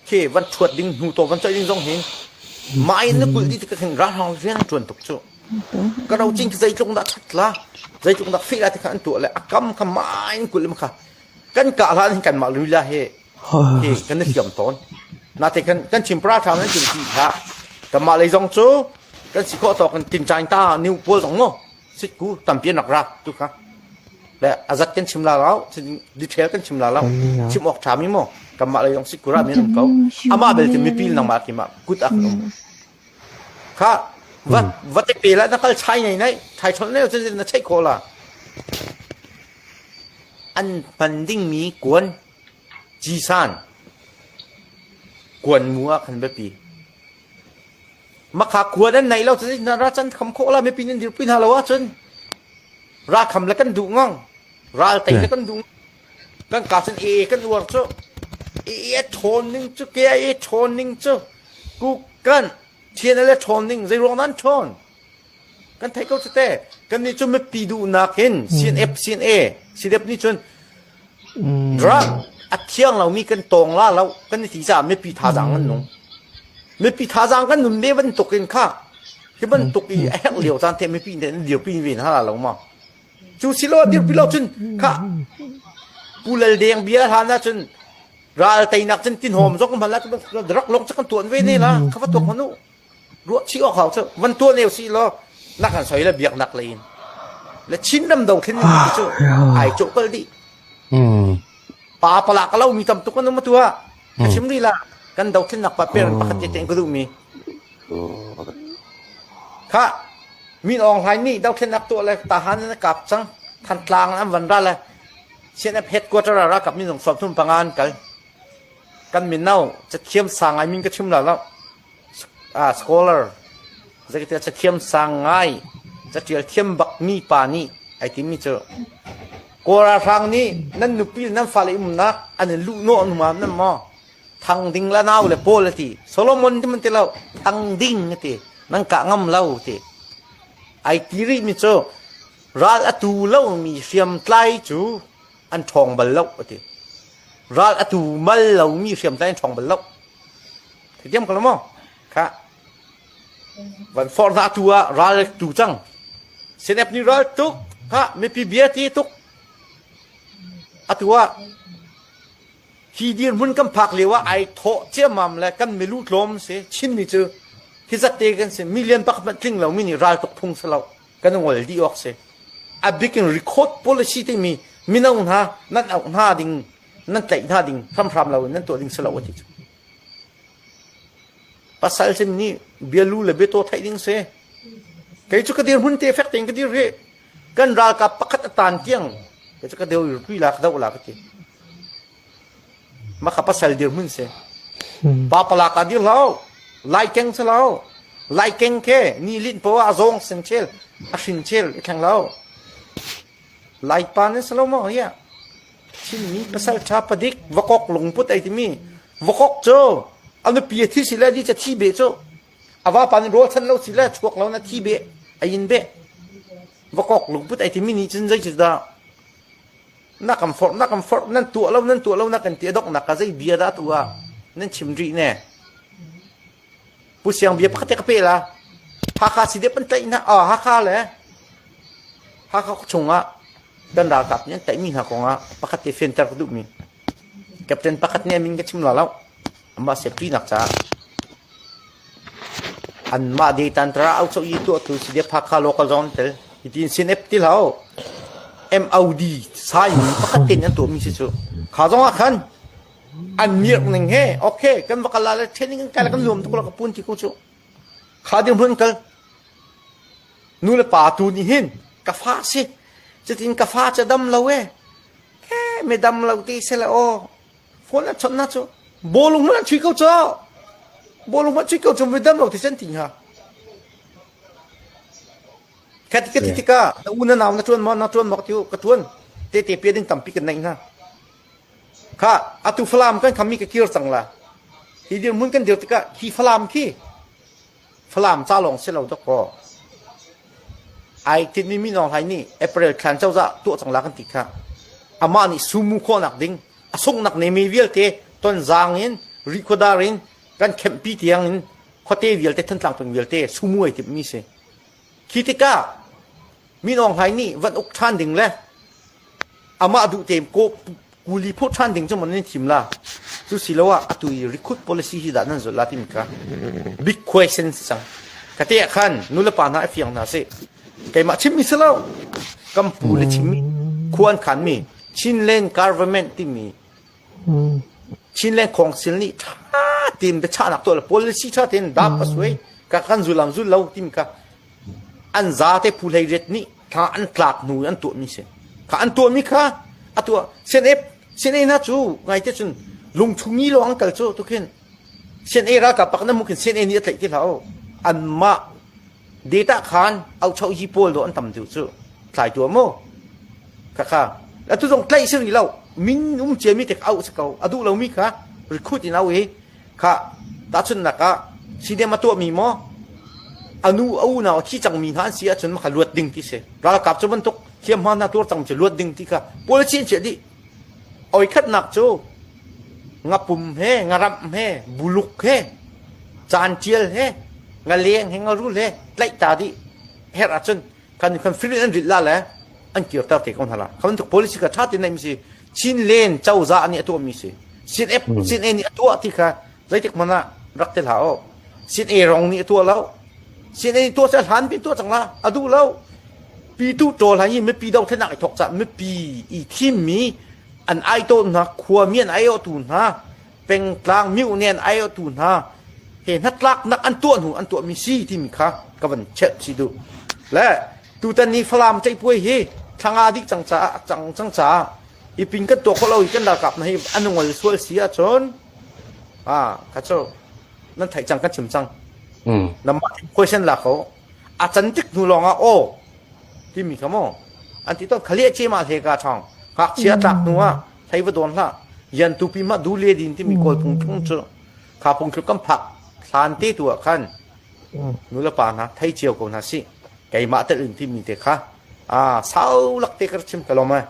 Khi van ṭhuat ding hnu to van coih ding zong hin mah in na kulh dih tikah khin ralhrang rian an ṭuan tuk cu. Ka rocing khi zeitluk dah ṭhat la, zeitluk dah feh la ti kha an tuah le a kam kha mah in kulh kha kan kah hlan hin kanmah lila he hi kan i hliam tawn. Nate kan kan chim pra ṭha nan chim ti kha kanmah lei zong cu kan si khawh tawk in tincain ta new pawl zong mu sitku tampi an rak ra tu kha le azat kan chim la lo detail kan chim la lo chim awk ṭha mi mu kanmah lei zong sitku ra mi an um ko amah belte mipi nangmah kimah kut ah kan um kha va va te pe la na kal chai nei nei thai thol nei cun na cheih khawh la an hman dingmi kuan cisan kuan mu ah khan biapi Makha kuan an nei lo cun na ra can kham khawh la mipi nan dirpi hna lo ahcun ra kham le kan duh ngang ral tei le kan duh kan ka cun e kan uar cu e a ṭhawn ning cu ke e ṭhawn ning cu ku kan thian le ṭhawn ning zei ruang nan ṭhawn kan thei ko cu te kan nih cu mipi duhnak in CNF CNA CDF nih cun Drug a thiang lomi kan tawng la lo kan i ti caah mipi thazaang kan nung. Mipi thazaang kan nun ve bantuk in kha hi bantuk i a herh lio caan te mipi nih an dirpi ve hna la lo ma. Cu si lo dirpi lo cun kha Pu Lal Deng bia hlan ah cun ral teinak cun tinhawm zong hman la rak long cu kan tuan ve ne la kha va tuak hmanu. Ruah chih awk hau cu van tuan eu si law na kan soi le biaknak lei in le Chinram dothlen ning cu ai cawh kal dih. Pa pala ka lo mi tam tuk an um atu ah ka chim rih la kan dothlennak pa per pakhat te tein ka duh mi kha Min Aung Hlaing nih dothlennak tuah le tahan in a kap cang Thantlang an van ra le CNF headquarter ah ralkap minung 35 an kal kan mino cathiam sang ngai min ka chim la lo Scholar zeitiah cathiam sang ngai catial thiam bakmi pa nih ai timi cu Kawl ralhrang nih nan nupi le nan fale umnak an in luhnawh hnu ma nan maw thang ding la nau le pawl a ti Solomon ti man ti lo thang ding a ti nan kah ngam lo ti ai ti rih mi cu ral a tu lomi hriamtlai cu an ṭhawng bal lo a ti ral a tu mal lomi hriamtlai an ṭhawng bal lo Thiam ko lo maw? Kha. Van forh hna tu ah ral tu cang. CNF nih ral tuk. Kha mipi bia ti tuk. Atu ah hi dirhmun kan phak lio ah ai thawh ciammam le kan milu tlawm si Chinmi cu hi zat te kan si million pakhat hmanh tling lomi nih ral tuk phung si lo kan ngol dih awk si a bik in record policy timi mino hna nan auh hna ding nan tlaih hna ding hramhram lo in nan tuah ding si lo a ti cu pasal sim nih bialu le biataw theih ding si kei cu ka dirhmun te fek tein ka dir hi kan ralkap pakhat a tan tiang kei cu ka deu pi la ka doh la ka ti maka pasal dirhmun si pa pala ka dir lo lai keng si lo lai keng ke ni lin po a zong sin chel a hrin chel i thleng lo Laipa nan si lo maw? Hiah. Chinmi pasal ṭha padik vakok lungput ei timi vakok cu a nupi a thi si le di ca thi beh cu a vapa nih rawl chan lo si le chuak lo na thi beh a in beh vakok lungput ei timi nih cun zei cu dah na kan forh na kan forh nan tuah lo nan tuah lo na kan ti a donghnak ka zei bia dah tu ah nan chim rih ne Pu Siang bia pakhat te ka pe la. Hakha si dep an tlaih hna. Ah Hakha le Hakha chung ah kan ralkap nih an tlaihmi hna kong ah pakhat te fianter ka duhmi. Captain pakhat nih a min ka chim la lo. Amah safety nak caah. Anmah de tantra au cho yi tuah tu si dep Hakha local zone tel. Hitin sin ep ti lo. MOD sai mi pakhat te an tuahmi si cu. Kha zong ah khan an mirh ning he okay kan va kal la training kan kai la kan nuam tuk la ka pun ti ko cu kha ding hmun kal nu le pa tu nih hin ka fa si cutin ka fa ca dam lo e e me dam lo ti se le o phone a chon na cu bolung hmun an chui ko cho bolung hmun chui ko cu me dam lo ti sen ti ha Kha ti ka ti tikah na u na nau na tuan maw na tuan maw ti ka tuan te te pia ding tampi kan neih hna Kha atu Falam kan khammi ka kir cang la. Hi dirhmun kan dir tikah hi Falam khi Falam ca lawng si lo dawkaw. Ai tinmi Min Aung Hlaing nih April thlan cozah tuah cang la kan ti kha. Amah nih sumu khawhnak ding a sunghnak nemi vialte tonzaang in Rihkhawdar in kan khemhpi tiang in khuate vialte Thantlang peng vialte sumuai timhmi si. Khi tikah Min Aung Hlaing nih van uk ṭhan ding le amah duh tein kuli phurh ṭhan ding cu man nan thim la. Cu siloah atu i recruit policy hi dah nan zulh la timi kha big question si cang. Ka te ah khan nulepa hna i fiang hna sih. Keimah chimmi si lo. Kan pu le chimmi khua an khanmi Chinland government timi Chinland Council nih ṭha tein biachahnak tuah le policy ṭha tein dap a suai ka kan zul am zul lo timi kha an zate phu hlei riat nih thla an tlak hnu in an tuahmi si. Kha an tuahmi kha a tuah CNA CNA hna cu ngaite cun lungchungi lawng an kal cu tukhin CNA ralkap pak na mukin CNA nih a tlaih ti hlah u. Anmah data khan aucho hi pawl do an tam deuh cu tlai tua mu kha kha atu zong tlaih si rih lo min um cia mi tek au si ko a duh lomi kha recruit in au i kha tahchunhnak ah CDM a tuahmi maw anu a unau a thi cangmi hna an si ahcun maka luat ding ti si ralkap cu bantuk hliamhma hna tuar cang cu luat ding ti kha policy an chiah dih oi khatnak cu ngapum he ngaramh he buluk he caantial he ngaleng he ngarul he tlaih ta dih herh ahcun kan kan firin an rit la le an kirter te ko hna la kha bantuk policy kha tha tein neih si Chinland cozah nih a tuahmi si CNF CNA nih a tuah ti kha zeitik hmanh ah rak ti hlah u CNA rong nih a tuah lo CNA nih tuah cu hlan pin tuah cang la a duh lo pitu ṭawl hai hi mipi dothlennak i thawk cah mipi i thimmi an ai tawn hna khuami an ai tu hna pengtlang myu nih an ai tu hna he hnatlaknak an tuah hnu an tuahmi si timi kha ka van chelh si duh le tutan ni Falam ceihpuai hi thlanga dih cang caah cang cang caah i pin kan tuah khawh lo i kan ralkap hna hi an ngol sual si ahcun ah kha cu nan theih cang kan chim cang namah question la ko a can tik hnu lawng ah aw timi kha maw an ti tawn khaliah ce ma hle ka thong ngakchia tlak hnu ah thei va dawn hlah yan tu pi ma du le din timi kawl phung phung cu kha phung cu kan phak hlan te tu ah khan nu le pa hna thei cio ko hna si keimah tel in timi te kha a sau lak te ka chim ka lom ai.